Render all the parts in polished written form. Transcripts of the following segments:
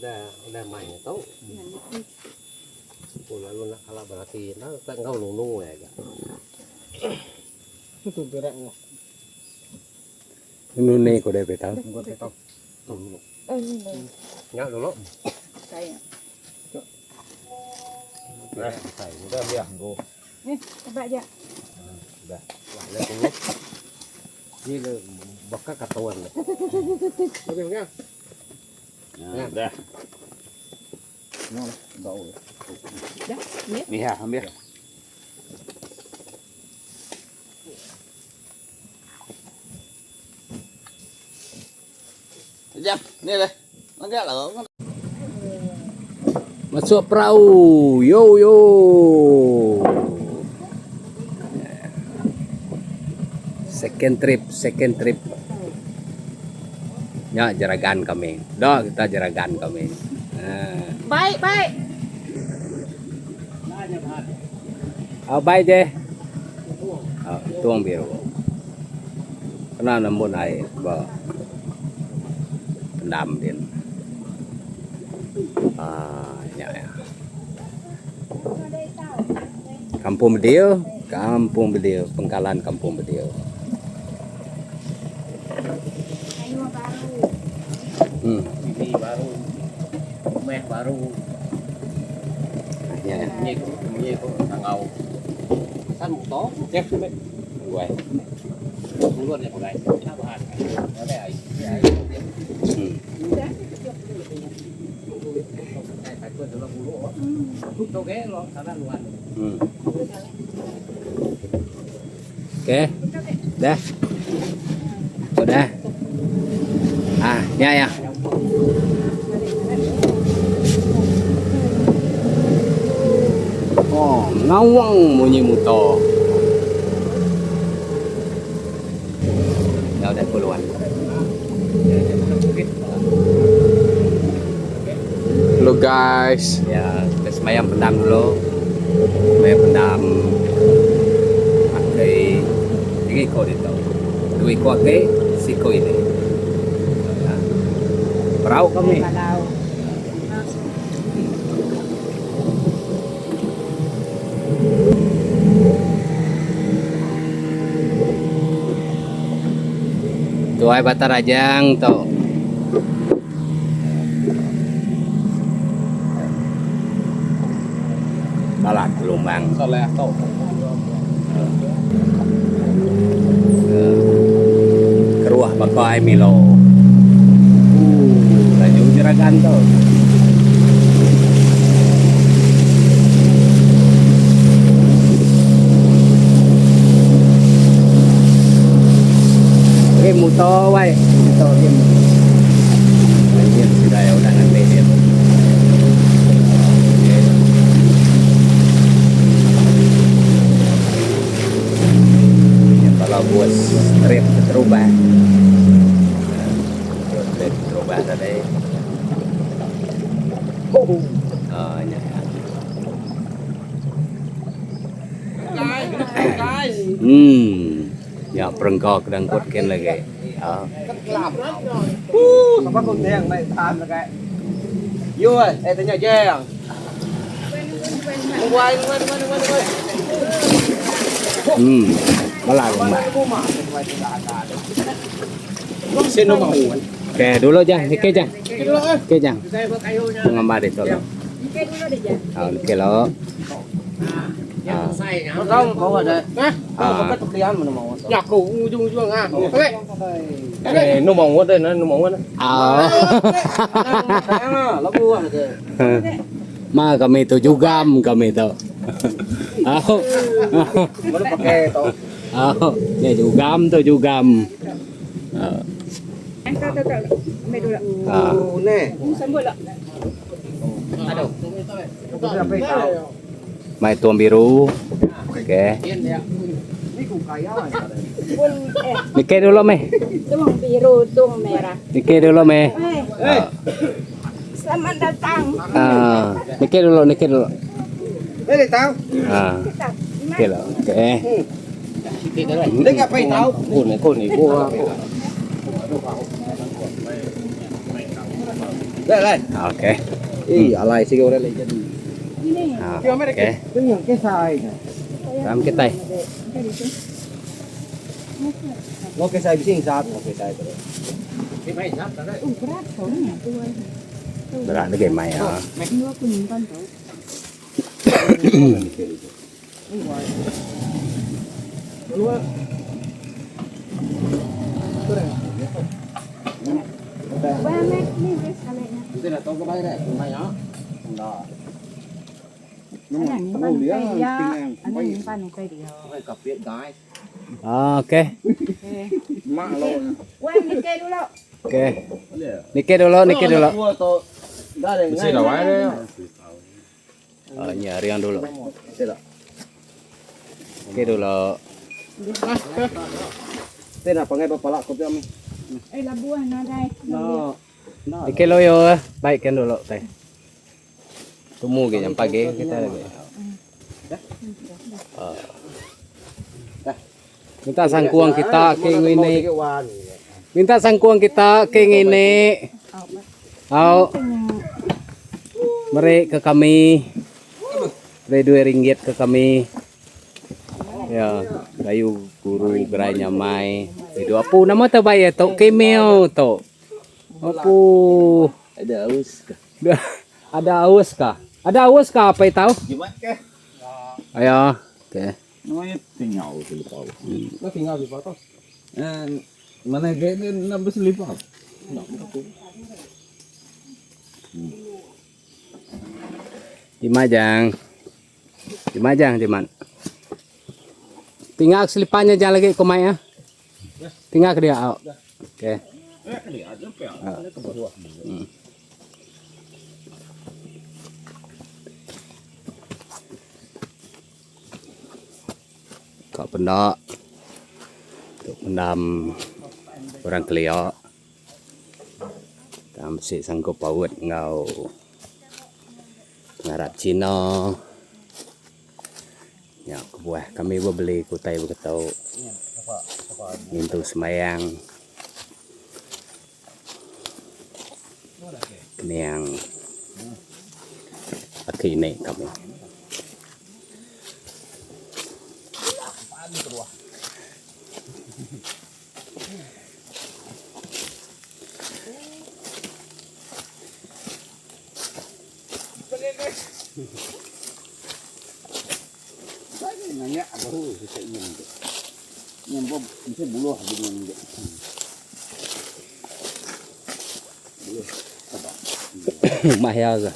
Udah udah main tu. Ku lalu enda kala berati enda ka enggau nunu iya ga. Tu berat ngo. Nunu ni ku deh pitau. Nya dulu. Udah biah go. Eh, tebak ja. Udah. Wah, le Ni le baka katuan le. Okey okey. Ya, udah. Dah, ni. Ni ha, ambil. Sekejap, ni lah. Enggak lah. Masuk perahu. Yo yo. Second trip, second trip. Nya jeragan kami. Dah kita jeragan kami. Ha. Baik, baik. Oh, baik je. Oh, tuang biru. Kena nembun air ba pendam din. Ah, nya ya. Kampung Bedil, Kampung Bedil, Pengkalan Kampung Bedil. Hmm. Ini baru. Meh baru. Nya ya. Ni ko, ni ko tangau. San muto. Ya, Guai. Duluan ya pakai. Kita bahan. Ada ai. Hmm. Hmm. Okey. Dah. Udah. Ah, nya ya. Oh, ngawang munyi muto. Dah udah puluhan. Hello guys. Ya, kita semayang pendam dulu. Semayang pendam. Pakai tiga ekor itu. Dua ekor ke, siko ini. Ya. Perahu kami. Balau. Tuai Batang Rajang tu. Balat gelombang. Soleh tu. Keruah baka ai Milo. Ooh, laju jeragan tu. Okey, muto wai. Muto game. Anjir sida ya udah nganti dia tu. Okey. Ya, kalau buat trip keterubah. Buat trip keterubah tadi. Oh, nya. Hmm. Ya perengka ke dangkut kin lagi. Ha. Uh, sampai kau tiang naik tahan lah Yo, eh tanya jeng. Quay, quay, quay, quay, quay. Malah rumah. Sino mau? Okey, dulu je. Okey je. Okey je. Pengambar itu lo. Okey dulu deh, Jan. Ha, okey lo. Ha. Không, không ada. Ah. Không có lian mà nó mau. Nhạc cụ ujung-ujung ah. Oke. Eh, nó mau đây nó mau đây. Ah. Lagu ah. Ma kami tu jugam kami tu. Au. Baru pakai to. Au, ni jugam tu jugam. Ha. Eh, tak, tak, tak. Ambil dulu. Ha. Nè. Sambut lah. Aduh. Mai tuang biru. Okey. Pun eh, Nikah dulu meh. tuang biru, tuang merah. Nikah dulu meh. Eh, Ha. Selamat datang. Ah, niki dulu, niki dulu. Đây tao. Ah. Okey lah. Okey. Đây cà phê tao. Cô này, cô này, cô. Đây đây. Okey. Ih, alai sih orang lagi jadi. Ah, okey. Cái những cái sai. Ram kita. Nó cái sai bị sinh sát, nó cái sai rồi. Berat soalnya tuh. Berat lagi mai ah. Dua kuning kan tuh. Banyak nih wes kalanya. Thế là tôi có bay đấy, may nó. Đó. Anak ni pan kai dia. Anak ni pan kai dia. Phải cặp viện cái. Ah, okey. Mak lo. Wah, ni kai dulu. Okey. Niki dulu, niki dulu. Mesti dah wae deh. Oh, nyari yang dulu. Niki dulu. Thế là pangai bapak lak kopi ami. Eh, labuan nadai. No. Niki lo yo, baikkan dulu teh. Temu ke jam pagi kita lagi. Ah. Minta sangkuang kita ke ngini. Minta sangkuang kita ke ngini. Au. Mereka ke kami. Beri 2 ringgit ke kami. Ya, kayu guru gerai nyamai. Itu apa nama terbaik tu? Kemeo tu. Apa? Ada aus kah? Ada aus kah? Ada aus kah apa itu? Gimana kah? Ayo. Okey. Namanya tinggal selipau. Nó tinggal di foto. Eh, mana kayaknya nambah selipau. Dimajang. Dimajang di mana? Tinggal selipannya jangan lagi komai ya. Tinggal ke dia. Okey. Kau pendak untuk pendam orang keliak. Tam si sanggup paut ngau pengarap Cina. Ya, kebuah kami beli kutai berketau. Mintu semayang. Keniang aki ini kami. Nanya baru bisa ingin tu. Yang bob bisa buluh dengan dia. Mahal ke?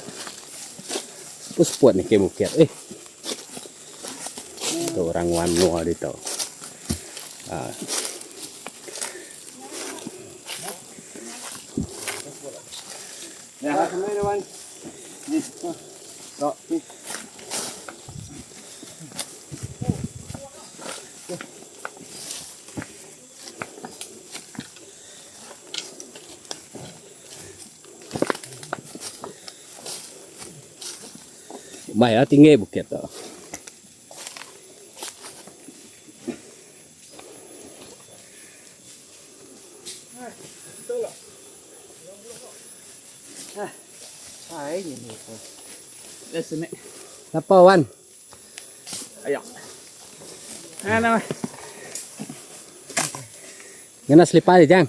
Puspot ni ke bukit. Eh. Tu orang wan menua dia tu. Ah. Ya, kemana Wan? Nih. Tok. Maya tinggi bukit tu. Siapa Wan? Ayo. Mana? Ngena selipar dia jang?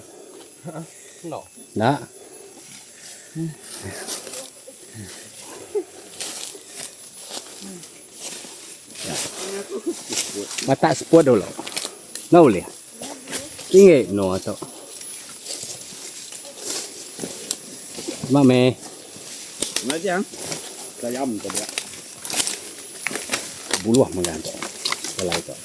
No. Tak. Batak sport dulu. No boleh. Tinggi no atau. Mame. Mana jang? Kayam tu dia. Buluh mengantuk. Kalau itu.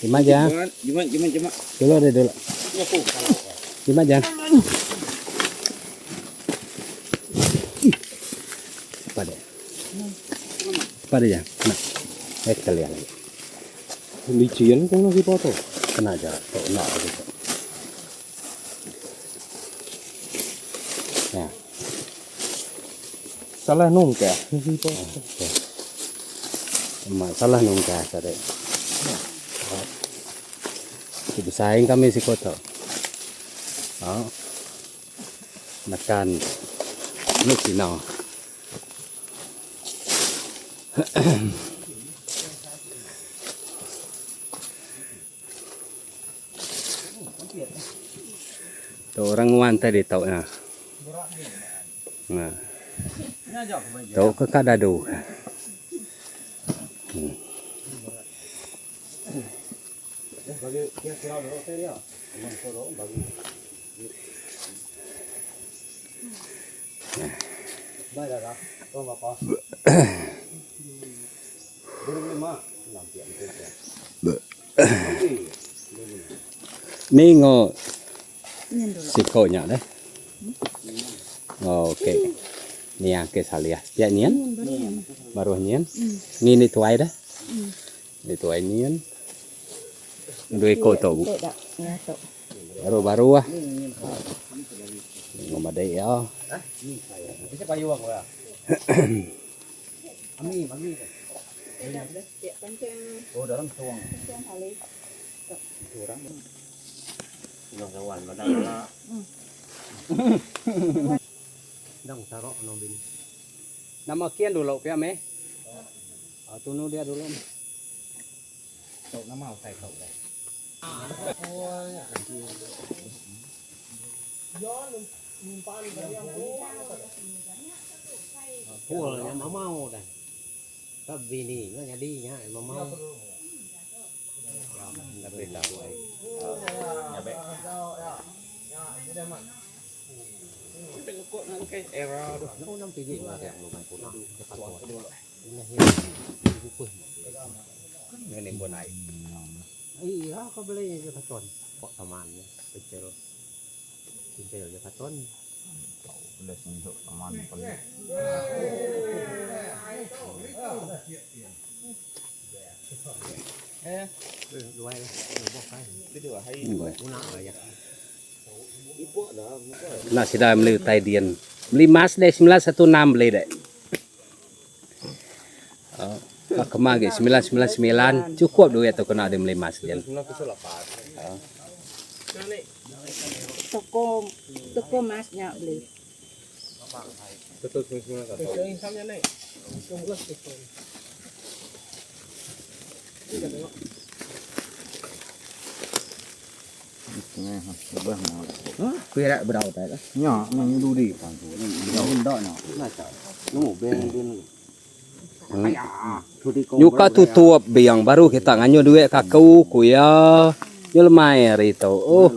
Gimana jang? Gimana gimana gimana? Dulu deh dulu. Gimana jang? Cepat deh. Cepat deh jang. Kena. Eh kita lihat lagi. Licin kau lagi foto. Kena aja. Tuh. Enda agi tu. Ya. Salah nungkah. Mak salah nungkah tadi. Bersaing kami siko tu. Oh. Nekan nu Cina. Tu orang nguan tadi tau nya. Nah. Tu ke ka dadu. Hmm. Ni ngo siko nya deh. Oh, okey. Ni yang ke saliah. Pia nyin. Baruh nyin. Ni ni tuai deh. Ni tuai nyin. Dua iko tu. Baru-baru ah. Ngo madai ya. Nama kian dulu pia meh. Tunu dia dulu. Pul nya mamau dah. Ka bini nya nyadi nya mamau. Iya ka beli nya katon. Kok taman nya kecil. Kecil nya katon. Kena sida meli utai din. Beli mas deh 916 beli deh. Ka kema agi 999 cukup duit tu kena deh meli mas din. Toko toko mas nya beli. Nyuka tutup biang baru kita nganyuh duit ka aku ku iya. Nyu lemai hari tu. Oh.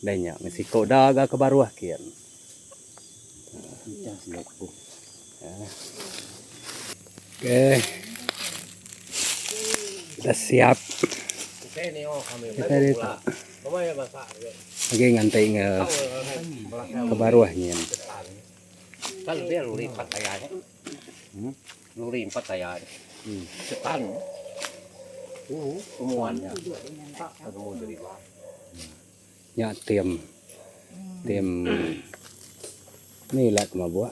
Dah nya ngesiko da ga ke baruh kin. Okey. Dah siap. Kita ditu. Agi nganti nge ke baruh nyin. Nya tim tim ni ila ke mabuk.